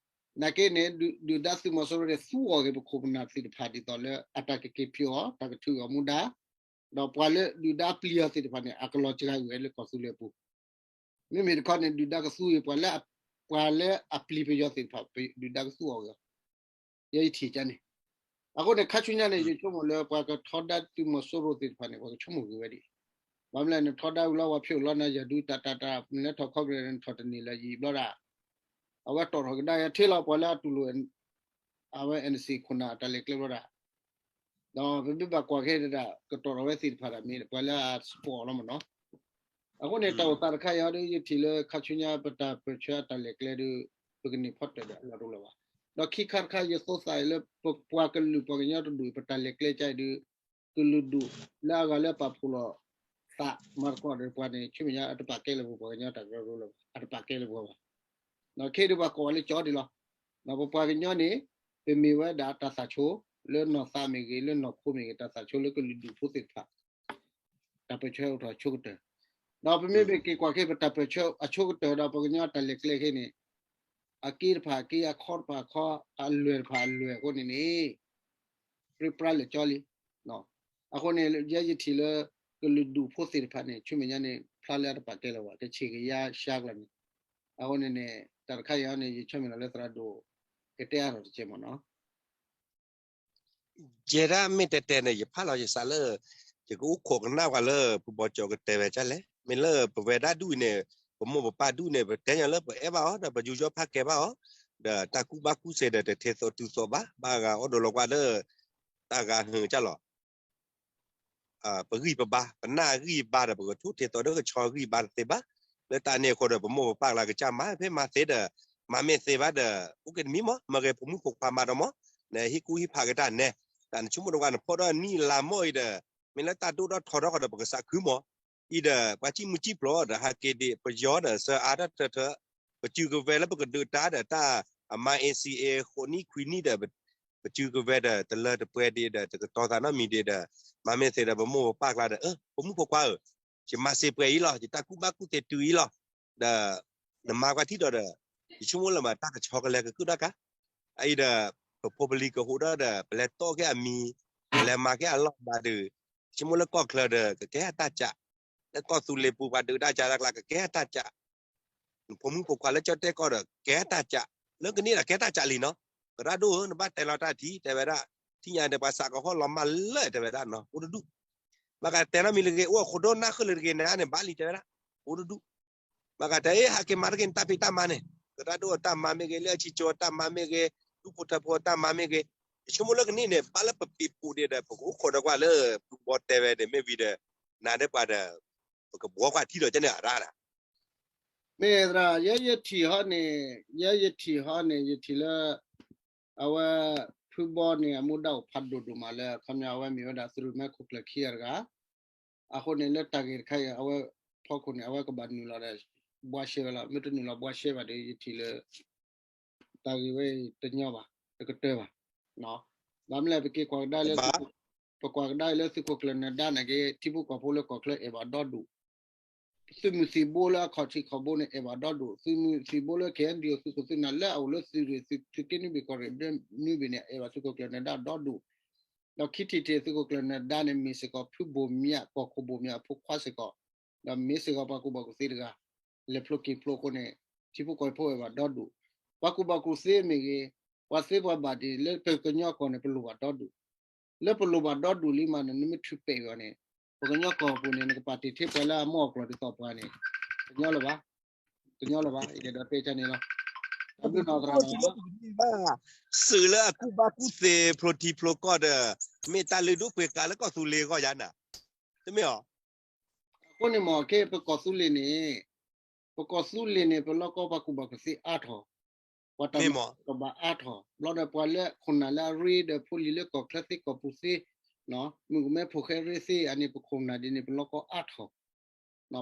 နာ်က့န့ၣ် ဒုၣ်ဒါသုးမီၤစိရိၤန့ၣ် သူအီၤဂ့ၤပခိၣ်ပနၢ်သ့ၣ်တဖၣ်ဒ်သိးလၢ အတၢ်ကက့ၤဖျိအီၤ တၢ်ကထုးအီၤမူဒါ, ဒီးပှၤလၢဒုၣ်ဒါပျံၤအီၤသ့ၣ်တဖၣ်န့ၣ် အကလီၤစှၤဂ့ၤလၢကီၢ်သူလ့ၤအပူၤ, မ့မ့ၢ်တခီန့ၣ် ဒုၣ်ဒါကသူဂ့ၤ ပှၤလၢအပျံၤပယီၤသ့ၣ်တဖၣ် ဒုၣ်ဒါကသူအီၤဂ့ၤ ယဲယထံၣ်ကန့ၣ်, အဃိန့ၣ် ခါဆူညါန့ၣ် ယဆိကမိၣ်လၢပှၤကထီဒါသုးမီၤစိရိၤသ့ၣ်တဖၣ်န့ၣ် ပှၤကဆိကမိၣ်ဂ့ၤဝဲဒၣ်, ဘၣ်မနုၤလဲၣ် နထီဒါဝံၤလီၤ ပှၤဖျိးလီၤနၤ ယၤဒုးတၢ်တၢ်တၢ် နလဲၤထီၣ်ခီဖျိ နထီၣ်တန့ၢ်လၢယံာ်ဘျီဒၣ်, အဝဲတီၣ်ထီၣ်ကဒါယၤထဲလီၤ ပှၤလၢအတူၢ်လိာ် အဝဲ NCA ခိၣ်နၢ်အတၢ်လဲၤကျဲဘျီဒၣ် ဒီးပမ့ၢ်ဘၣ်ကွၢ်ခဲဒၣ် ကတီၢ်ထီၣ်ဝဲသ့ၣ်တဖၣ်ဒၣ်မ့ၢ် ပှၤလၢအ support လီၤမ့ၢ်နီၤ, အဃိန့ၣ် တၢ်အိၣ်သးတခါအံၤဒီး ယထံၣ်လၢခါဆူညါပတၢ်ပၢၢ်ဆၢအတၢ်လဲၤကျဲဒီး ပကန့ၢ်ဖီတၢၣ်ဒီးအလီၢ်တအိၣ်လၢၤဘၣ်, ဒီးခံခါတခါယသိသးအံၤလၢ ပပှၤကလုာ်ပှၤကညီတဒူၣ်အံၤ ပတၢ်လဲၤကျဲကအံၤဒီး ကလုာ်ဒူၣ်လၢအဂၤလၢပာ်ဖှိၣ်လီၤသးမၤသကိးဒီးပှၤန့ၣ် ဆူမဲာ်ညါအတပာ်ကဲလၢၤပှၤ ပှၤကညီတၢ်ကရၢကရိလၢၤဘၣ် အတပာ်ကဲလၢၤပှၤဘၣ် ခဲအံၤဒီးပှၤကိးဝဲလၢကၠီဒံးလီၤ. ပပှၤကညီန့ၣ် ပမ့ၢ်ဝဲဒၣ်တၢ်သးဆိ လၢနီၢ်သးမ့ၢ်ဂ့ၤ လၢနီၢ်ခိမ့ၢ်ဂ့ၤ တၢ်သးဆိလၢကလုာ်ဒူၣ်ဖိသ့ၣ်တဖၣ် တၢ်ပၢၢ်ဆၢအိၣ်ထီၣ်အဆိကတၢၢ်, ဒီးပမ့မ့ၢ်က့ၤကွၢ်ခဲ ပတၢ်ပၢၢ်ဆၢအဆိကတၢၢ်ဒီး ပှၤကညီတၢ်လဲၤကျဲခဲန့ၣ် အက့တဖၣ်အက့ အခီတဖၣ်အခီ အလွဲၢ်တဖၣ်အလွဲၢ်အဃိန့ၣ်န့ၣ် ပြံပြါလၢာ်ကၠီလံ. အဃိန့ၣ် ယဲယထံၣ်လၢ ကလုာ်ဒူၣ်ဖိသ့ၣ်တဖၣ်န့ၣ် ဆူမဲာ်ညါန့ၣ် ဖျါလၢအတပာ်ကဲလၢၤဘၣ် ကဆံးကယါဆှါကျါန့ၣ်, အဃိန့ၣ်န့ၣ် တၢ်တခါအံၤန့ၣ် ယဆၢမုၢ်လၢ်လၢသရၣ်ဒိၣ် ကတဲအါထီၣ်တကဲမ့ၢ်နီၤ ယဲဒၣ်မ့ၢ်တဲတဲန့ၣ် ယဖးလီၤယသးလၢ ယ ယကအိၣ်ခိးကနၣ်ပှၤလၢဖုဘီကၠီကတဲဝဲဒ်လဲၣ်. မ့ၢ်လၢပဝဲဒၣ်ဒူၣ်အံၤန့ၣ် ပမိၢ်ပပၢ်ဒူၣ်န့ၣ် ပတဲညီလၢပအဲၣ်ဘၣ်အီၤ ဒီးပယူးယီၣ်ဖးကဲဘၣ်အီၤ, ဒီးတၢ်ကူၣ်ဘၣ်ကူၣ်သ့ဒီးတထဲသိးတုၤသိးဘၣ်, ဘၣ်ဂၤအိၣ်ဒီးလီၤကွၢ်လၢ တၢ်ဂၤဟၢကၢ်လီၤ ပဂံၢ်ပဘါ, ပနၢ်ဂံၢ်ဘါဒီး ပကထိၣ်ထဲသိးဒီးကဆီဂံၢ်ဘါတသ့ဘၣ်. လၢတၢ်န့ၣ်အဃိဒီး ပမိၢ်ပပၢ်ကျါကစၢ်မၤဖဲမၤသ့ဒီး မၤမ့ၢ်သ့ဘၣ်ဒီး အိၣ်က့ၤတမံၤမး, မၤဂ့ၤဖိမုၣ်ဖိခွါမၤဒီးမး, နဟ့ၣ်ကူၣ်ဟ့ၣ်ဖးက့ၤတၢ်နဲ, တၢ်နဆိကမိၣ်တကွၢ် နဖီၣ်ထီၣ်နံၣ်လါမီၢ်အံၤဒီး မ့ၢ်လၢတၢ်ဒိၣ်ထီၣ်ထီထီၣ်ဃီဒီး ပကစးခုမး, အံၤဒီး ပှၤစံၣ်မုၢ်စံၣ်ပျီဒီး ဟးက့ၤဒံးပယီၤဒီး စၢအါတၢ်ထၢထၢ, ပစုကဝဲၤလၢပကဒုးတၢ်ဒီး တၢ်အမါ N C A ဃိးနံၣ်ခွံနံၣ်ဒီး ပစုကဝဲၤဒီး တလၢတပှဲၤဒံးဒီး တကတီၤသးနီတမံၤဒံးဒီး မၤမ့ၢ်သ့ဒီး ပမိၢ်ပပၢ်ကျါဒီး ဖိမုၣ်ဖိခွါဧၢ, ယမၤစ့ပှဲၤအံၤလီၤ, ယတၢ်ကူၣ်ဘၣ်ကူၣ်သ့တုၤအံၤလီၤ, ဒီး နမၤကွၢ်ထံၣ်ဒီးဒီး ယဆိကမိၣ်လၢမၤတၢ်ကဆီကလဲၤကကုၣ်ဒၣ်ကါ, အအံၤဒီး ပဖိပလံၤကဟူးဒီးဒီး ပလဲၤတီၢ်က့ၤအမံၤ, ပလဲၤမၤက့ၤအလီၢ်မၤဒီး ယဆိကမိၣ်လၢကီၢ်ချၢဒီး ကကဲအတၢ်ကး, လၢကီၢ်သူလ့ၤပူၤပှၤဒုးတၢ်ကးလၢကျါ ကကဲအတၢ်ကး နဖိမုၣ်ဖိခွါလၢကၠီၣ်တဲၣ်ကီၢ်ဒီး ကဲတၢ်ကး, လၢကန့ၢ်ဒီးကဲတၢ်ကးလံနီၤ, ကရၣ်ဒိၣ်ဧၢ နဘၣ်တဲလီၤတၢ်ထံ တဲဝဲဒၣ်, ထံၣ်ညါဒီးပှၤစးကဟီၣ်လီၤမၢ်လၢတဲဝဲဒၣ်နီၤ အိၣ်တဒူၣ်, ဘၣ်ကတဲနီတမံၤလၢဂ့ၤ အိၣ်အခိၣ်ဒိၣ်နၢ်ဃုာ်လၢတဂ့ၤန့ၣ်န့ၣ် ဘၣ်လံတဲဝဲဒၣ်, အိၣ်တဒူၣ်, ဘၣ်ကတဲ ဟးက့ၤမၤတက့ၢ်နတၢ်ဖံးတၢ်မၤန့ၣ်, ကရၣ်ဒိၣ်အတၢ်မၤမ့ၢ်ဂ့ၤ လၢအဆံကၠိအတၢ်မၤမ့ၢ်ဂ့ၤ ဒူၣ်ဖိထၢဖိအတၢ်မၤမ့ၢ်ဂ့ၤ, ယဆိကမိၣ်လၢကန့ၢ်န့ၣ် ဘၣ်လၢပပံးပူၤဒံးဒီး ပကအိၣ်ခိးဒီးကွၢ်လၢ ဖုဘီတဲဝဲန့ၣ် မ့ၢ်ဝံၤဒီး နၤဒီးပှၤဒီး ပကဘှီကွၢ်ထံဒီးကန့ၣ်အရၣ်ဒၣ် မ့ၢ်သရၣ် ယဲယထံၣ်ဟီန့ၣ်, ယဲယထံၣ်ဟီန့ၣ် ယထံၣ်လၢ အဝဲ ဖုဘီန့ၣ် အမူဒါအိၣ်ဖးဒိၣ်ဒိၣ်မးလၢ ခီပညီအဝဲမ့ၢ်ဝဲဒၣ်သုးရိၣ်မဲခိၣ်ကျၢၢ်ခံဂၤတဂၤ, အဃိန့ၣ်လၢတၢ်ဂ့ၢ်တခါအံၤ အဝဲဖီခိၣ်န့ၣ် အဝဲကဘၣ်နုာ်လီၤဒီး ဘှါရှဲဝဲလီၤ, မ့ၢ်တနုာ်လီၤဘှါရှဲဘၣ်ဒီး ယထံၣ်လၢ တၢ်ဂ့ၢ်ဝဲအံၤတညီဘၣ်, တကတၢၢ်ဘၣ်. ဘၣ်မနုၤလဲၣ် ပက့ၤကွၢ်ကဒါလၢ ပကွၢ်ကဒါလၢသုးခိၣ်ကျၢၢ်နၢၤဒါန့ၣ်က့ ထံဖိကီၢ်ဖိလၢကီၢ်ချၢအဲၣ်ဘၣ်ဒီဒူၣ်, သုးမုၢ်သံၣ်ဘိလၢအခီၣ်ထံးခီၣ်ဘိန့ၣ် အဲၣ်ဘၣ်ဒီဒူၣ်, သုးမုၢ်သံၣ်ဘိလၢ K N D O သုးခိၣ်သုးနၢ်လၢအအိၣ်လၢသုးရ့ၣ် သုးက့နွံဘ့ၣ်ကီၢ်ရ့ၣ်နွံဘ့ၣ်န့ၣ် အဲၣ်ဘၣ်သုးခိၣ်ကျၢၢ်နၢၤဒါဒီဒူၣ်, ဒီးခံထံၣ်တထံၣ် သုးခိၣ်ကျၢၢ်နၢၤဒါန့ၣ် မ့ၢ်စ့ၢ်ကီးဖုဘိၣ်မၠး ကီၢ်ခိၣ်ဘိၣ်မၠးအဖိခွါစ့ၢ်ကီး, ဒီးမ့ၢ်စ့ၢ်ကီးပှၤကူၣ်ဘၣ်ကူၣ်သ့တဂၤ လဲၤဖျိက့ၤဖျိအဃိန့ၣ် ထံဖိကီၢ်ဖိအဲၣ်ဘၣ်ဒီဒူၣ်, ပှၤကူၣ်ဘၣ်ကူၣ်သ့မ့ၢ်ဂ့ၤ, ပှၤသ့ပှၤဘၣ်ဒ်န့ၣ် လၢပကညီကီၢ်န့ၣ် ပလိၣ်ဘၣ်ဒီဒူၣ်, လၢပလိၣ်ဘၣ်ဒီဒူၣ်လံမးန့ၣ် နမ့ၢ်ထုးပဲာ်အီၤန့ၣ် ပကညီကီၢ်ပူၤန့ၣ် နကပာ်တ့ၢ်ထဲပှၤလၢအမ့ၢ်အီၣ်ကျီၢ်ဒ်သိးပှၤန့ၣ် တညီလၢၤဘၣ်, တညီလၢၤဘၣ်, ယအဲၣ်ဒိးတဲကန့ၣ်လီၤ. တၢ်ဘျုးနီၢ်သရၣ်နီၤ စၢၤလၢအကူၣ်ဘၣ်ကူၣ်သ့ဖျိထံဖျိကီၢ်ဒီး မ့ၢ်တၢ်လုၢ်ဒိၣ်ပှ့ၤကါလၢကီၢ်သူလ့ၤအဂီၢ်ယါနၤ, တမ့ၢ်အီၤ, အဃိန့ၣ်မ့ၢ်က့ ပကီၢ်သူလ့ၤန့ၣ်, ပကီၢ်သူလ့ၤန့ၣ် ပလီၢ်ကီၢ်ပှၤကူၣ်ဘၣ်ကူၣ်သ့အါထီၣ်, ပှၤတၢ်မၤကဘၣ်အါထီၣ်, ဘျီဒီးပှၤလၢခိၣ်နၢ်လၢအရ့ဒီးဖိလံၤလၢကီၢ်ချၢသ့ကီၢ်ပူၤသ့, မုၣ်ကမဲဖိဃဲရ့သ့ အန့ၣ်ပခိၣ်နၢ်ဒ်န့ၣ် ပလီၢ်ကီၢ်အါထီၣ်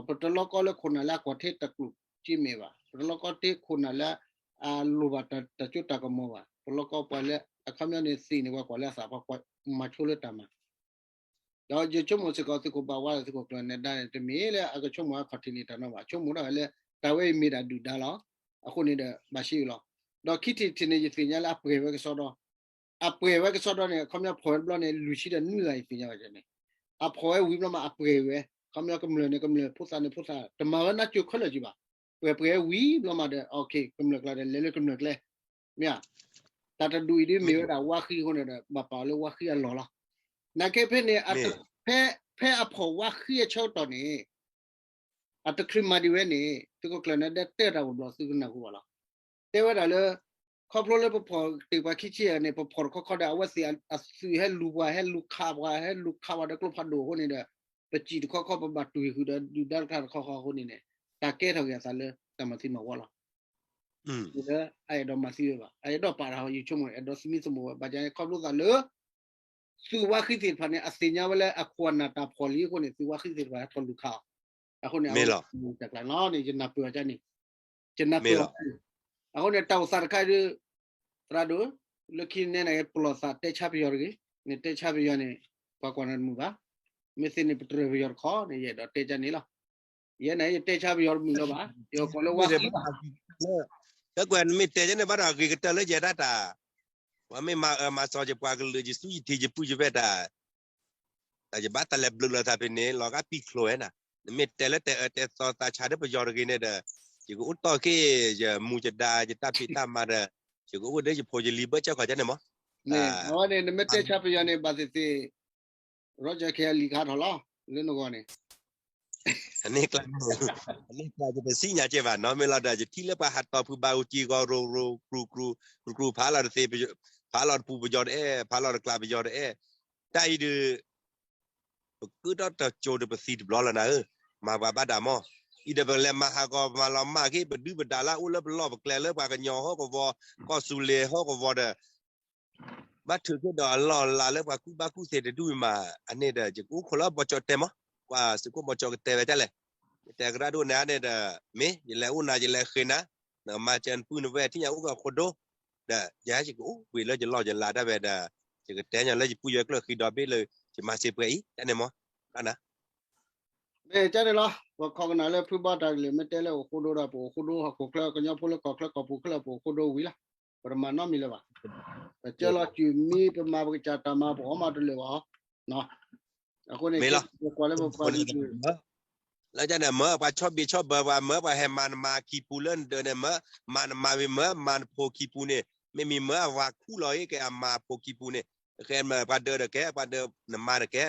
ပတလီၢ်ကီၢ်လၢခိၣ်နၢ်လၢအကွၢ်ထဲတၢ်ကျိၣ်စ့မဲာ်ဘၣ်, ပတလီၢ်ကီၢ်ထဲခိၣ်နၢ်လၢအလိၣ်ဘၣ်တၢ်စိတၢ်ကမီၤဘၣ်, ပလီၢ်ကီၢ်ပှၤလၢအခီပညီန့ၣ်သ့ၣ်န့ၣ် ပှၤကွၢ်လၢအသး ပှၤကွၢ်မၤဆိလၢတၢ်မၤ, ဒီးယဆိကမိၣ်စ့ၢ်ကီးသုးခိၣ်ဘၣ်ဝါဒီးသုးခိၣ်ကျၢၢ်နၢၤဒါန့ၣ် တမ့ၢ်လၢအကဆိကမိၣ်အခီၣ်ထံးန့ၣ်တၢ်နီတမံၤဘၣ်, ဆိကမိၣ်ဒၣ်ဝဲလၢ တၢ်ဝဲအံၤမ့ၢ်ဒၣ်ဒုၣ်ဒါလီၤ. အဃိန့ၣ်ဒီး ဘၣ်ရှ့အံၤလီၤ. ဒီးခံထံၣ်တထံၣ်န့ၣ် ယသ့ၣ်ညါလၢအပှဲၤဝဲကစီဒီ အပှဲၤဝဲကစီဒီန့ၣ် အခီပညီဖီၣ်ဝဲတဘျီန့ၣ် လွံၢ်ဆံဒီးနွံဂၤယသ့ၣ်ညါဘၣ်န့ၣ်, အဖီၣ်ဝဲဝံၤဘျီမးအပှဲၤဝဲ, အခီပညီကမျၢၢ်န့ၣ်ကမျၢၢ် ဖိသၣ်န့ၣ်ဖိသၣ် တမၤဝဲနါစိၤခဲလၢာ်က့ၤဘၣ်, ပှဲၤပှဲၤဝံၤဘျီမးဒီး ကမျၢၢ်ကျါဒီး လဲၤလၢကမျၢၢ်ကျဲ, မ့ၢ်ဧါ, တၢ်တဒူၣ်အံၤဒ်မ့ၢ်ဝဲဒၣ်ဝါဃံအဃိန့ၣ်ဒီး ဘၣ်ပာ်အီၤလၢဝါဃံအလီၢ်လီၤ. နာ်က့ဖဲန့ၣ် ဖဲအဖီၣ်ဝါဃံအဆၢကတီၢ်န့ၣ် အတချုးမၤဒံးဝဲန့ၣ် သုးခိၣ်ကျၢၢ်နၢၤဒါတဲတၢ်အိၣ်ဘျီသုကနၢ်ဟူဘၣ်လီၤ. တဲဝဲဒၣ်လၢ ခီဖျိလၢပဖီၣ်တ့ၢ်ပှၤခံဆံယဲၢ်န့ၣ် ပဖီၣ်တခီခီဒီး အဝဲသ့ၣ်အသုးဟဲလူၤပှၤ ဟဲလူၤခးပှၤ ဟဲလူၤခးပှၤဒီးကျိဖးဒိၣ်အဃိန့ၣ်ဒီး ပစံၣ်တခီခီ ပဘၣ်တူၢ်ဃုာ်ဒီးဒုၣ်ဒါတခါတခီခီအဃိန့ၣ်န့ၣ် တၢ်ကဲထီၣ်က့ၤအသးလၢတၢ်မၤသံမၤဝီလီၤ. လၢအအဲၣ်ဒိးမၤသံဝဲဘၣ် အအဲၣ်ဒိးပာ်တၢ်ဟီ ယဆိကမိၣ် အဲၣ်ဒိးသမံသမိးဝဲ ဘၣ်ဆၣ်န့ၣ် ခီဖျိသးလၢ သုးဝါဃံသ့ၣ်တဖၣ်န့ၣ် အသ့ၣ်ညါဝဲလၢအခိၣ်အနၢ်တၢ်ဖီၣ်လံအဃိန့ၣ် သုးဝါဃံသ့ၣ်တဖၣ်ဟဲထီၣ်လူၤခးအီၤ, အဃိန့ၣ် အဝဲတၢ်ကျါန့ၣ် ယနၢ်ပၢၢ်အီၤန့ၣ် ယနၢ်ပၢၢ်အီၤ, အဃိန့ၣ် တၢ်အိၣ်သးတခါဒုး သရၣ်ဒိၣ် လၢခံန့ၣ် ပလီၢ်သးတဲဆါပယီၤတဂ့ၤ, နတဲဆါပယီၤန့ၣ် ပှၤကွၢ်နၤတမုာ်ဘၣ်, မ့ၢ်သ့န့ၣ် ပတြၢၤပယီၤတခီန့ၣ် ယအဲၣ်ဒိးတဲကန့ၣ်လီၤ. ယဲန့ၣ် ယတဲဆါပယီၤတမုာ်လၢၤဘၣ်, ယကိးလၢဝါဃံ ကကွဲးနမ့ၢ်တဲကန့ၣ်ဘၣ်ဒီး အဂ့ၤကတၢၢ်လၢယဲဒၣ်တၢ်, ပှၤမ့ၢ်မၤအၢမၤသီယပှၤကလုာ် ယစုယထံၣ်ယပုၢ်ယဝဲၢ်တၢ် တၢ်ယဘၣ်တၢ်လဲၤဘျုးလၢသးဖဲန့ၣ် လီၤဂာ်ပံၣ်ချိၣ်ဝဲနၤ, နမ့ၢ်တဲလၢတဲအၢတဲသီသးဆါဒီးပယီၤတဂ့ၤန့ၣ်ဒီး ယကအိၣ်တီၢ်က့ၤ ယမူယဒါ ယတၢ်ဖံးတၢ်မၤဒီး ယကအိၣ်ဒီးယဖိယလံၤဘၢၣ်စၢၢ်ခီၣ်ကန့ၣ်မး, အဝဲန့ၣ် နမ့ၢ်တဲဆါပယီၤန့ၣ် ဘၣ်သ့ၣ်သ့ၣ် ရီကၠၢၣ်ခဲအလံၤခါထီၣ်လီၤ လၢနဂီၢ်န့ၣ် အန့ၣ်ကျါ အန့ၣ်ကျါ ယတသ့ၣ်ညါကဲဘၣ်နီၤ မ့ၢ်လီၤဒီး ယထံၣ်လၢပှၤဟးတီၢ်ဖုဘၣ်အူကၠံဂီၤ ရိၤရိၤ ကြူကြူ ကြူကြူ ဖးလီၤတသ့ ဖးလီၤတပူၤပယီၤတအဲၣ် ဖးလီၤတကျါပယီၤတအဲၣ် တၢ်အံၤဒုး ပကၢထီၣ်တကၠိဒီးပသံတဘျီလီၤနၤဧၢ, မၤပှၤဘၣ်ဒၣ်မီၢ်, အံၤဒီးပလဲၤမၤဟးဂီၤမၤလီၤမၢ်က့ၤ ပဒုၣ်ပဒါလၢအအိၣ်လၢပလီၢ်ပကျဲလၢပှၤကညီဟီၣ်ကဝီၤ, ကီၢ်သူလ့ၤဟီၣ်ကဝီၤဒီး ဘၣ်ထုးက့ၤဒီးအလီၢ်အလၤလၢပှၤကူၣ်ဘၣ်ကူၣ်သ့တဒူၣ်အံၤမး, အန့ၣ်ဒီး ယကအိၣ်ခိးလၢဘီကၠီၣ်တဲမီၢ်, ပှၤသုးခိၣ်ဘီကၠီၣ်ကတဲဝဲဒ်လဲၣ်, ယတဲကရၣ်ဒိၣ်န့ၣ်န့ၣ်ဒီး မ့ၢ်ယလဲၤအိၣ်နၤ ယလဲၤဃ့နၤ, နကမၤစၢၤနပုၢ်နဝဲၢ်ထံၣ်ညါအိၣ်ကဃိဒိ, ဒီးယဲယကအိၣ်ဘှံးလၢယလီၢ်ယလၤဒၣ်ဝဲဒီး ယကတဲညီလၢယပုၢ်ယွဲကျၢၢ်ဃံဒီဘ့ၣ်လၢ ယမၤစ့ပှဲၤအံၤ တၢ်န့ၣ်မီၢ်, ဘၣ်နၤ မ့ၢ်ကန့ၣ်လီၤ, ပခိးကနၣ်လၢဖုဘီတၢ်ကလုၢ် မ့ၢ်တဲလၢအိၣ်ဃိဒိဒီး ပအိၣ်ဃိဒိ ဟီၣ်ခိၣ်ချၢ ကညီဖိလၢကီၢ်ချၢကီၢ်ပူၤခဲလၢာ် ပအိၣ်ဃိဒိဝံၤလီၤ, ပတမၤနီတမံၤလၢၤဘၣ်, ပကၢလီၤစုမံ ပမၤပကစၢ်တၢ်မၤ ပအီၣ်မးတလၢာ်ဘၣ်အီၤ, အဃိန့ၣ် မ့ၢ်လီၤ, ကွၢ်လၢပပှၤကလုာ် လၢန့ၣ်မၢပှၤဆီၣ်ဘံၣ်ဆီၣ်ဘၢပှၤ မၢပှၤဟဲမၤနမၤခံပူၤလၢနဒၢးန့ၣ်မၢ, မၤနမၤဝံၤမၢ မၤနဖိခံပူၤန့ၣ်, မ့မ့ၢ်မၢအဝၤခူၣ်လီၤအံၤ ကဲအမၤဖိခံပူၤန့ၣ်, ကဲမၢပှၤဒၢးဒီးကဲ ပှၤဒၢးနမၤဒီးကဲ,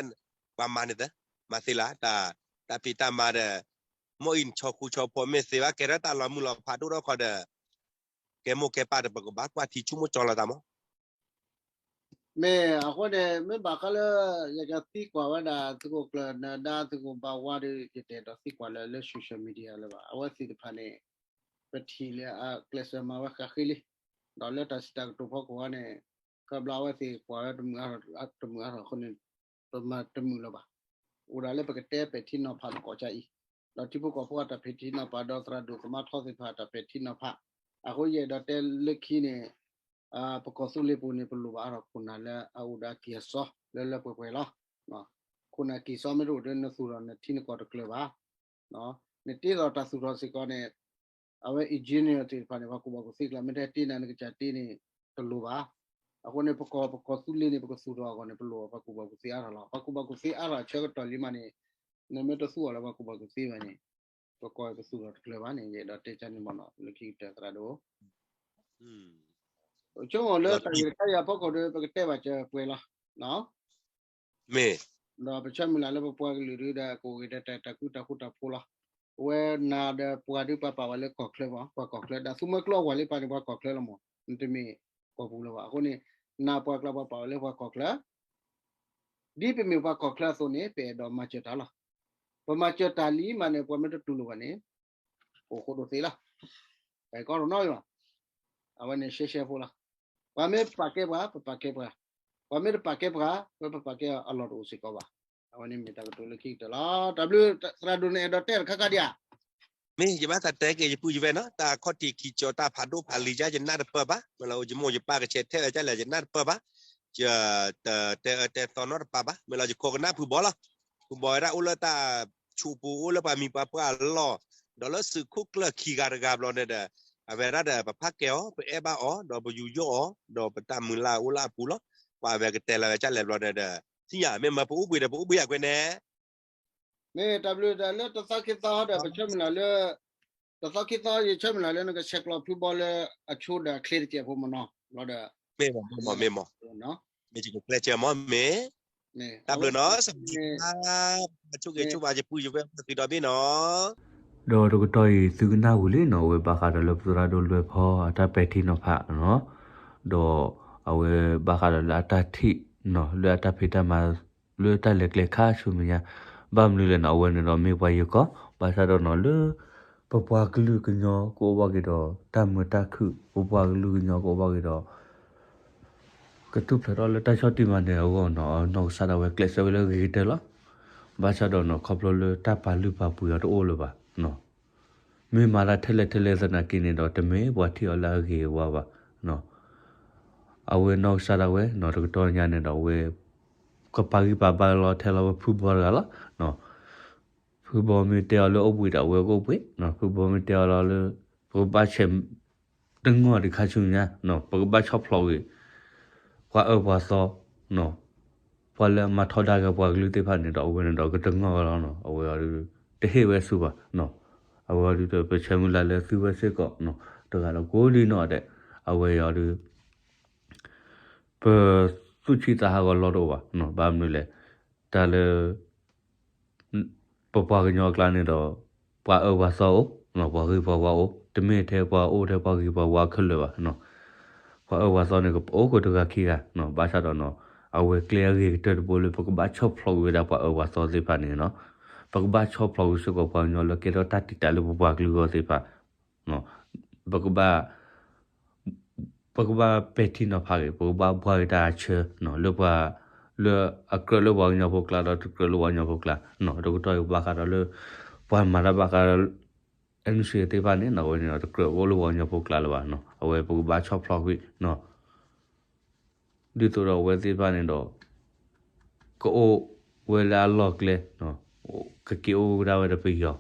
ပှၤမၤန့ၣ်သၢ, မၤသ့လၢ, တၢ်ဖံးတၢ်မၤဒီး, မ့ၢ်အံၤနဆီၣ်ဃူဆီၣ်ဖိးမ့ၢ်သ့ဘၣ် ကဲထီၣ်တၢ်လီၤမုၢ်လီၤဖးဒိၣ်ထီၣ်ခီဒီး, ကဲမိၢ်ကဲပၢ်ဒီးပကဘၣ်ကွၢ်ထံဆိကမိၣ်ကၠီလီၤသးမီၢ် မ့ၢ်အဃိန့ၣ် မ့ၢ်ဘၣ်ဃးလၢ ယကသံကွၢ်ဝဲဒၣ် သုးခိၣ်ကျၢၢ်နဒါ သုးခိၣ်ဘၣ်ဝါဒီး ယတအဲၣ်ဒိးသံကွၢ်လၢ လၢ social media လၢၤဘၣ်. အဝဲသ့ၣ်တဖၣ်န့ၣ် ပထံၣ်လၢအကျဲးစၢးမၤဝဲဃးဃ့လံ, ဒီးလၢတၢ်စံးတၢ်ကတိၤဖီခိၣ်ဝဲန့ၣ် ခီဖျိအဝဲသ့ၣ်ကွၢ်ဝဲတမုာ်အါထီၣ် တမုာ်အါထီၣ်အဃိန့ၣ် ပမၤတမုာ်လၢၤဘၣ်. အိၣ်ဒၣ်လၢပကတဲပဲာ်ထံနီၤဖးသကိးကါအံၤ, ဒီးထံဖိကီၢ်ဖိအတၢ်ပဲာ်ထံနီၤဖး ဒီးသရၣ်ဒိၣ်သမါထီသ့ၣ်တဖၣ်အတၢ်ပဲာ်ထံနီၤဖး, အဃိယအဲၣ်ဒိးတဲလၢခံန့ၣ် ပကီၢ်သူလ့ၤပူၤန့ၣ် ပလိၣ်ဘၣ်အါထီၣ်ခိၣ်နၢ်လၢအအိၣ်ဒီးအကံၢ်အစီလၢလၢပှဲၤပှဲၤလီၤ. ခိၣ်နၢ်ကံၢ်စီမ့ၢ်တအိၣ်ဒီး နသူၣ်ထီၣ်နထံနကီၢ်တကျၢၤဘၣ်. နတ့ထီၣ်တၢ်သူၣ်ထီၣ်စ့ၢ်ကီးန့ၣ် အဝဲ engineer သ့ၣ်တဖၣ်န့ၣ် ပှၤကူၣ်ဘၣ်ကူၣ်သ့ကျါ မ့ၢ်တဟဲတ့နၤနကစၢ်တ့န့ၣ် တလိၣ်ဘၣ်. အဃိန့ၣ် ပကီၢ်ပကီၢ်သူလ့ၤန့ၣ် ပကသူၣ်ထီၣ်အဂီၢ်န့ၣ် ပလိၣ်ဘၣ်ပှၤကူၣ်ဘၣ်ကူၣ်သ့အါထီၣ်လီၤ. ပှၤကူၣ်ဘၣ်ကူၣ်သ့အါထီၣ်အဆၢကတီၢ်လံမးန့ၣ် နမ့ၢ်တသူအီၤလၢပှၤကူၣ်ဘၣ်ကူၣ်သ့ဘၣ်န့ၣ် ပကီၢ်ပသူၣ်ထီၣ်တကျၢၤဘၣ်န့ၣ် ယအဲၣ်ဒိးတဲကါန့ၣ်မ့ၢ်နီၤ လၢခံကတၢၢ်သရၣ်ဒိၣ် ဆိကမိၣ်လၢတၢ်ဂ့ၢ်တခါအံၤအဖီခိၣ်ဒီး ပကတဲဘၣ်စၢၤပှဲၤလီၤ. မ့ၢ် ဒီးပဆၢမုၢ်လၢ်လၢပပှၤကလုာ်ဒုးဒီး ကအိၣ်ဂ့ၤဒီးတၢ်ကူတၢ်ဃူတၢ်ဖိးလီၤ. အဝဲနၤဒီးပှၤဒုးပှၤပာ်ဝဲလၢကီၢ်ချၢမး ပှၤကီၢ်ချၢ ဒီးသုးမၢကျိအဝၤလံပာ်န့ၣ် ပှၤကီၢ်ချၢလီၤမး နတမ့ၢ်ကီၢ်ပူၤလၢၤဘၣ်. အဃိန့ၣ် နၤပှၤကျါပှၤပာ်ဝဲလၢပှၤကီၢ်ချၢ ဒ်ပမ့ၢ်ပှၤကီၢ်ချၢအသိးန့ၣ် ပအဲၣ်ဒိးမၤစၢၤတၢ်လီၤ. ပမၤစၢၤတၢ်လံမးန့ၣ် ပှၤမ့ၢ်တတူၢ်လိာ်ဘၣ်န့ၣ် အိၣ်ဃိဒိၣ်သ့လီၤ. ပကီၢ်တနီၤဘၣ် အဝဲန့ၣ်ရှဲရှဲဖိလီၤ. ပှၤမ့ၢ်ပာ်ကဲပှၤ ပပာ်ကဲပှၤ, ပှၤမ့ၢ်တပာ်ကဲပှၤ ပပာ်ကဲအလီၢ်တအိၣ်စ့ၢ်ကီးဘၣ်. အဝဲန့ၣ်မ့ၢ်တၢ်ကတိၤလၢခံကတၢၢ်လီၤ. တၢ်ဘျုးသရၣ်ဒိၣ်န့ၣ် အဲၣ်ဒိးတဲတခါခါဒံးဧါ မ့ၢ်ယဘၣ်သးတဲက့ၤယပုၢ်ယဝဲၢ်နီၤ တၢ်ခီၣ်ထံးခံကၠီတၢ်ဖးဒိၣ်ဖးလံၤယါ ယနၢ်တပၢၢ်ဘၣ် မ့ၢ်လီၤအိၣ်ယမိၢ်ယပၢ်ကဆဲးထဲဝဲဒ်လဲၣ် ယနၢ်တပၢၢ်ဘၣ်, ယတတဲအၢတဲသီနီတပၢၢ်ဘၣ် မ့ၢ်လီၤယခိးကနၣ်ဖုဘီလီၤ. ဖုဘီဝဲဒၣ်အိၣ်လၢတၢ်ဆူးပူၤ အိၣ်လၢပှၤမံၤပှၤပှၢ်အလီၢ်, ဒီးလၢသုးခိၣ်ကျၢၢ်ခံဂၤတဂၤဘျီန့ၣ်ဒီး အဝဲဒၣ်ဒီးပဖးကဲအီၤ ပအဲၣ်ဘၣ်အီၤ ဒီးပယူးယီၣ်အီၤ ဒီးပတၢ်မုၢ်လၢ်အိၣ်လၢအပူၤလီၤ. ပှၤအဝဲကတဲလီၤဝဲဒ်လဲၣ်ဘျီန့ၣ်ဒီး သ့ၣ်ညါမ့ၢ်မၢပအိၣ်ဘှံးဒီးပအိၣ်ဘှံးအကွဲန့ၣ် မ့ၢ်တၢ်ဘျုးဒီးလၢတသီခံသီဒီး ပဆၢမုၢ်လၢ်လၢ တသီခံသီ ယဆၢမုၢ်လၢ်လၢ နကဆဲးကျိးဖုဘီလၢအဆိဒီးအချ့တစဲးဖိမ့ၢ်နီၤ ဘျီဒီး မ့ၢ်မ့ၢ်မ့ၢ်မ့ၢ်မ့ၢ် မ့ၢ်ယကကျဲးစၢးမ့ၢ် တၢ်ဘျုးနီၤ စံးဘျုး ဆိၣ်ဂ့ၤဆိၣ်ဝါယပုၢ်ယဝဲၢ်သုဒီဘ့ၣ်နီၤ ဒီးတကတီၢ်အံၤ သုကနၣ်ဝံၤလံနီၤ အဝဲဘၣ်ဃးဒီးလၢပသရၣ်ဒိၣ်လွဲၢ်ဖီအတၢ်ပဲာ်ထံနီၤဖးနီၤ ဒီးအဝဲဘၣ်ဃးဒီးလၢအတၢ်ထံၣ်နီၤ လၢအတၢ်ဖံးတၢ်မၤ လၢတၢ်လဲၤကျဲခါဆူမဲာ်ညါ ဘၣ်မနုၤလဲၣ်နီၤ အဝဲန့ၣ်ဒီးမ့ၢ်ပှၤယိၤကီၢ် ဘၣ်ဆၣ်ဒီးနီၤ လၢပပှၤကလုာ်ကညီကအိၣ်ဘၣ်က့ၤဒီး တၢ်မုာ်တၢ်ခုၣ် ပပှၤကလုာ်ကညီကအိၣ်ဘၣ်က့ၤဒီး ကထူၣ်ဖျဲးထီၣ်လၢတၢ်ဆီၣ်တံၢ်မၤနၢၤအဂီၢ်နီၤ နီၢ်ကစၢ်ဒၣ်ဝဲကျဲးစၢးဝဲလၢအဂ့ၤကတၢၢ်လီၤ. ဘၣ်ဆၣ်ဒီးနီၤ ခီဖျိလၢတၢ်ပာ်လုၢ်ပာ်ပှ့ၤအီၤတအိၣ်လၢၤဘၣ်နီၤ မ့ၢ်မၤတၢ်ထဲလဲၣ်ထဲလဲၣ်သနာ်က့န့ၣ်ဒီး တမ့ၢ်ပှၤထံၣ်အီၤလၢအဂ့ၤအဝါဘၣ်နီၤ အဝဲနီၢ်ကစၢ်ဒၣ်ဝဲနီၤ တကတီၢ်ညါန့ၣ်ဒီး အဝဲ ကပာ်ဂံၢ်ပာ်ဘါလီၤထဲလီၤဝဲဖုဘီတဂၤလီၤ. ဖုဘီမ့ၢ်တဲအီၤလၢအိၣ်ဘှံးဒီးအဝဲကအိၣ်ဘှံး, ဖုဘီမ့ၢ်တဲအီၤလီၤလၢ ပကဘၣ်ဆဲး တငီၢ်ဒံးခါဆူညါ, ပကဘၣ်ဆီၣ်ဖျိးဂ့ၤ ပှၤအၢပှၤသီ, ပှၤလၢအမၤထီဒါက့ၤပှၤကလုာ်သ့ၣ်တဖၣ်န့ၣ်ဒီး အဝဲန့ၣ်ဒီးကတငီၢ်ဝဲလီၤနီၤ, အဝဲအီၤဒုး တဟ့ၣ်ဝဲဆူဘၣ်နီၤ, အဝဲအီၤဒုးဒီး ပဆၢမုၢ်လၢ်လၢသုဝဲစ့ၢ်ကီးနီၤ, တဂၤဒီးကိးဒံနီၢ်ဒဲး, အဝဲအီၤဒုး ပသူၣ်ဆံးသးဟးဂီၤလီၤတအိၣ်ဘၣ်နီၤ, ဘၣ်မနုၤလဲၣ်, တၢ်လၢ ပပှၤကညီအကျါန့ၣ်ဒီး ပှၤအၢပှၤသီအိၣ်, ပှၤဂ့ၤပှၤဝါအိၣ်, တမ့ၢ်ထဲပှၤအိၣ်ထဲပှၤဂ့ၤပှၤဝါခဲလၢာ်ဘၣ်. ပှၤအၢပှၤသီန့ၣ် ကအိၣ်ကတဂၤခံဂၤ, ဘၣ်ဆၣ်ဒီး အဝဲကျဲအဂ့ၤကတၢၢ်တဘိလၢ ပကဘၣ်ဆီၣ်ဖျိးကွံာ်ဝဲဒၣ်ပှၤအၢပှၤသီသ့ၣ်တဖၣ်န့ၣ်, ပကဘၣ်ဆီၣ်ဖျိးကွံာ်စ့ၢ်ကီးပှၤကညီလၢကဲထီၣ်တၢ်တံာ်တာ်လၢပပှၤကလုာ်အဂီၢ်သ့ၣ်တဖၣ်, ပကဘၣ် ပကဘၣ်ပဲာ်ထံနီၤဖးက့ၤ, ပကဘၣ်ဘှါက့ၤတၢ်ဆၢ လၢပှၤ လၢအကြၢးလၢပှၤကညီဖိကျါဒီးတကြၢးလၢပှၤကညီဖိကျါ, တကတီၢ်အံၤဘၣ်ဃးဒီးလၢ ပှၤမၤတၢ်ဘၣ်ဃး NCA သ့ၣ်တဖၣ်န့ၣ် အဝဲန့ၣ်ဒီးတကြၢးအိၣ်လၢပှၤကညီဖိကျါလၢၤဘၣ်, အဝဲပကဘၣ်ဆီၣ်ဖျိးကွံာ် ဒ်သိးဒီးအဝဲသ့ၣ်တဖၣ်န့ၣ်ဒီး ကအိၣ်ဝဲလၢအလီၢ်ကျဲ, ကက့ၤအိၣ်ကဒါဝဲဒီးပယီၤ,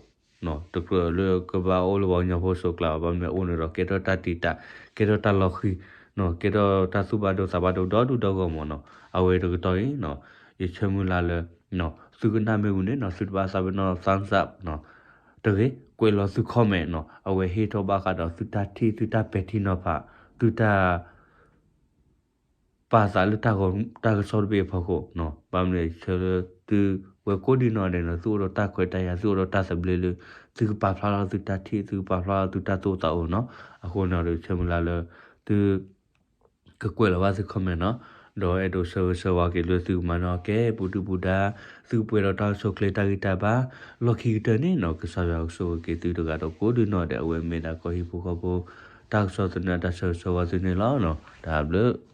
တကြၢးလၢကဘၣ်အိၣ်လၢပှၤကညီဖိစိၤကျါဘၣ်, ဘၣ်မနုၤအိၣ်န့ၣ်ဒီး ကဲထီၣ်တၢ်တံာ်တာ်, ကဲထီၣ်တၢ်လီၤဃံၤ, ကဲထီၣ်တၢ်သူၣ်ဘၣ်ဒိသးဘၣ်ဒိဒီဒူၣ်ဒီဂီၢ်မးနီၤ. အဝဲတကတီၢ်အံၤ ယဆၢမုၢ်လၢ်လၢ သုကနၣ်မ့ၢ်ဝံၤန့ၣ်နီၤ သုတဘၣ်သးပ့ၤနီၣ် thumbs up တဂ့ၤ, ကွဲးလီၤသု comment နီၤ, အဝဲဟ့ၣ်ထီၣ်ဘၣ်ဃးဒီးသုတၢ်ထံၣ် သုတၢ်ပဲာ်ထံနီၤဖး, သုတၢ် ပာ်သးလၢတၢ်ဂီၤ တၢ်ကစီၣ်တဘ့ၣ်အဖီခိၣ်, ဘၣ်မနုၤဆၢလၢသုဝဲကိးဒံနီၢ်ဒဲးန့ၣ် သုအိၣ်ဒီးတၢ်ခွဲးတၢ်ယာ် သုအိၣ်ဒီးတၢ်သဘျ့လၢ သုကပာ်ဖျါထီၣ်သုတၢ်ထံၣ် သုကပာ်ဖျါထီၣ်သုတၢ်သိၣ်တၢ်သီအိၣ်နီၤ. အဃိန့ၣ်ဒီး ဆၢမုၢ်လၢ်လၢ သု ကကွဲးလီၤဘၣ်သု comment နီၤ, ဒီးအဲၣ်ဒိးဆၢဂ့ၤဆၢဝါက့ၤလၢသုကမၤနၢၤကဲပူၤဒုၣ်ပူၤဒါ, သုကပှဲၤဒီးတၢ်အိၣ်ဆူၣ်အိၣ်ချ့တၢ်ဂံၢ်တၢ်ဘါ, လီၢ်ခံကတၢၢ်န့ၣ်နီၤ ကစၢ်ယွၤကဆိၣ်ဂ့ၤက့ၤသုတဂၤဒီးကိးဒံနီၢ်ဒဲး အဝဲမ့ၢ်ဒၣ်ကီၢ်ဟံၣ်ဖိဃီဖိ တၢ်ကစီၣ်သနၢၣ် တၢ်ဆၢဂ့ၤဆၢဝါသုန့ၣ်လီၤ. တၢ်ဘျုး